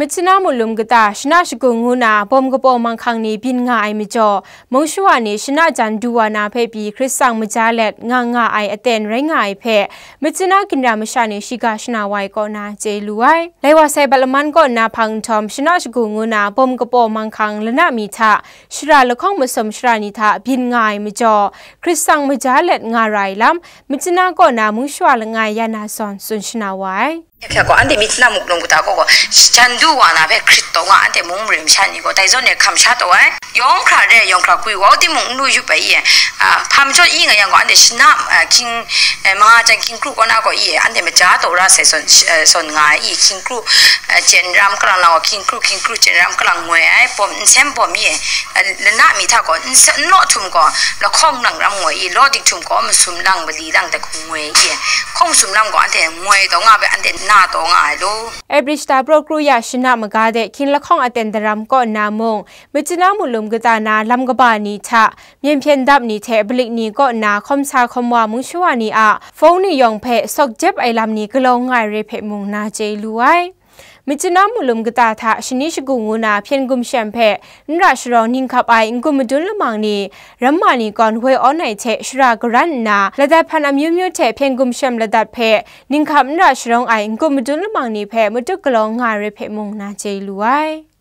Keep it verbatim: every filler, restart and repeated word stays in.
Myitkyina mulum kata shana shagu ngu na bawm kapaw manghkang ni byin nga ai majaw, mungshawa ni shana jan du wa na hpe pyi hkrit tsang maja let nga nga ai aten rai nga ai hpe, Myitkyina ginra masha ni shiga shana wa ai kaw na chye lu ai. Lai wa sai Batlaman kaw na hpang nhtawm shana shagu ngu na bawm kapaw manghkang lana mi hta shara lahkawng masum shara ni hta byin nga ai majaw, hkrit tsang maja let nga ra ai lam, Myitkyina kaw na mungshawa langai ya na zawn tsun shana wa ai. Hpyak gaw, anhte Myitkyina mulum kata gaw, gaw, jan du wa na hpe hkrit taw nga, anhte mung marim sha ni gaw, dai zawn e hkam sha taw ai. Yawng hkra re, yawng hkra gwi wa, timung n lu yup ai i, a, hpa majaw i nga yang gaw, anhte shana, a, hkying, e, manga jan hkying kru kaw na gaw i, anhte maja taw ra sai zawn, e, zawn nga ai i, hkying kru, e, jen ram kalang lang gaw, hkying kru, hkying kru jen ram kalang ngoi ai, bawm, nsem bawm i, e, lana mi hta gaw, n sa, n law htum gaw, lahkawng lang ram ngoi i, law dik htum gaw, masum lang, mali lang, dai hku ngoi i, hkawng masum lam gaw, anhte ngoi taw nga ai, anhte na taw nga ai lu. April shata praw kru ya shana maga de hkying lahkawng aten daram kaw nna mung, Myitkyina mulum kata na lam kaba ni hta, myen hpyen dap ni hte balik ni kaw nna hkawm sa hkawm wa mungshawa ni a phone ni yawng hpe sawk jep ai lam ni galaw nga ai re hpe mung na chye lu ai. Myitkyina mulum kata hta shani shagu ngu na hpyen gumshem hpe n ra sharawng ninghkap ai n-gun madun lamang ni, ramma ni kawn woi awn ai hte shara garan nna, ladat hpan amyu myu hte hpyen gumshem ladat hpe ninghkap n ra sharawng ai n-gun madun lamang ni hpe matut galaw nga ai re hpe mung na chye lu ai.